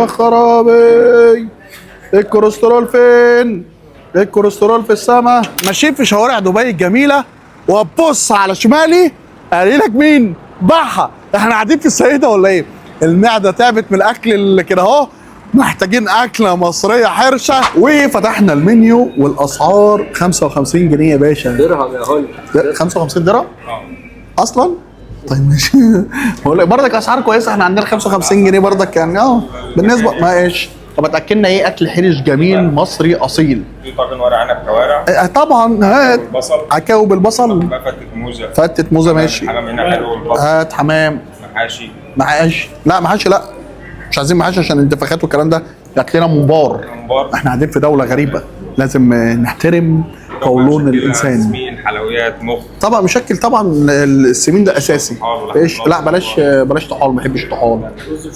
يا خرابي، الكوليسترول فين؟ الكوليسترول في السما. ماشيين في شوارع دبي الجميلة وابص على شمالي قال لك مين؟ بحه. احنا قاعدين في السيدة ولا ايه؟ المعدة تعبت من الاكل اللي كده اهو، محتاجين اكله مصرية حرشه. وفتحنا المنيو والاسعار 55 جنيه يا باشا. درهم يا هول. 55 درهم؟ اصلا؟ طيب ماشي. بقول لك برضك اسعار كويسة، احنا عندنا 55 جنيه برضك يعني بالنسبة ماشي. طب اتاكلنا ايه؟ اكل حرش جميل مصري اصيل. في طاجن ورق عنب كوارع. طبعا هات. والبصل. عكاوي بالبصل. بقى فتة موزة. فتة موزة ماشي. حمام هنا حلو والبصل. هات حمام. محاشي. محاشي، لا محاشي، لا مش عايزين محاشي عشان الانتفاخات والكلام ده. هات لنا ممبار. ممبار. احنا قاعدين في دولة غريبة، لازم نحترم قولون الانسان. سمين، حلويات، مخ. طبعا مشكل، طبعا السمين ده اساسي. طحال ولحم ايش؟ ضاني. لا بلاش، بلاش طحال، ما بحبش الطحال.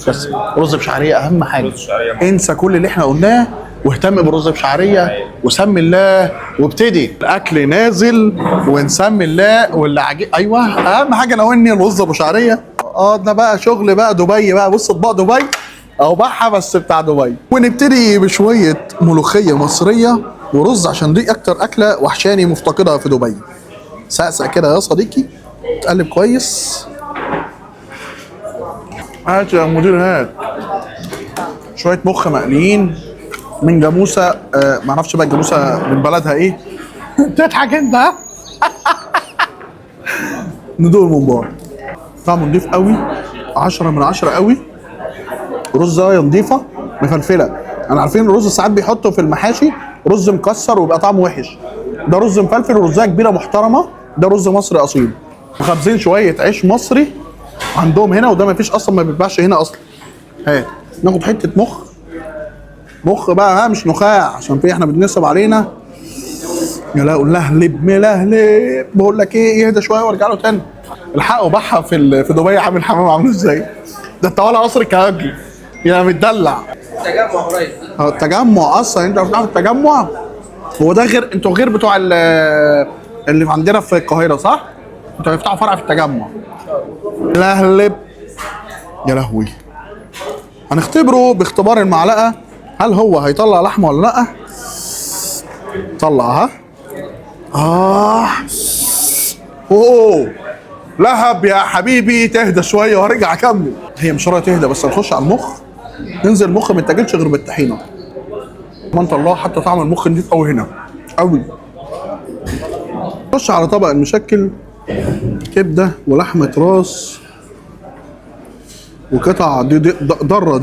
بس رز بشعريه اهم حاجة. رز بشعرية. انسى كل اللي احنا قلناه واهتم بالرز بشعريه وسمي الله وابتدي الاكل نازل ونسمي الله واللي عجيب. ايوه اهم حاجة ناولني الرز ابو شعرية. ده بقى شغل بقى دبي بقى. بص اطباق دبي او بحه بس بتاع دبي. ونبتدي بشوية ملوخية مصرية ورز عشان دي اكتر اكله وحشاني مفتقدها في دبي. سقسق كده يا صديقي، تقلب كويس. هات يا مدير، هات شوية مخ مقليين من جاموسه. معرفش بقى الجاموسة من بلدها ايه. تضحك انت ها؟ ندوق الممبار، طعمه نضيف قوي، 10 من 10 قوي. رزايه نضيفه مفلفله. انا عارفين الرز ساعات بيحطوا في المحاشي رز مكسر ويبقى طعمه وحش، ده رز مفلفل ورزايه كبيرة محترمه. ده رز مصري اصيل. وخابزين شوية عيش مصري عندهم هنا، وده ما فيش اصلا، ما بيتباعش هنا اصلا. هات ناخد حتة مخ، مخ بقى ها مش نخاع عشان في احنا بننصب علينا. يا لا اقول لهلب ملهلب. بقول لك ايه، يهدى شوية وارجع له تاني. الحقوا بحه في دبي عامل حمام عامل ازاي؟ ده انت ولا قصر الكهجي يا متدلع. تجمع قريب. التجمع اصلا انت بتعرف التجمع هو ده غير انتوا غير بتوع اللي عندنا في القاهرة صح؟ انتوا هيفتحوا فرع في التجمع. لهلب يا لهوي. هنختبره باختبار المعلقة، هل هو هيطلع لحمه ولا لا؟ طلعها. اوه لهب يا حبيبي. تهدى شوية وارجع اكمل. هي مش راضية تهدى، بس هنخش على المخ. ننزل المخ ما يتاكلش غير بالطحينه. ما انت الله، حتى طعم المخ نضيف قوي هنا قوي. خش على طبق المشكل، كبده ولحمه راس وقطع دي ضره.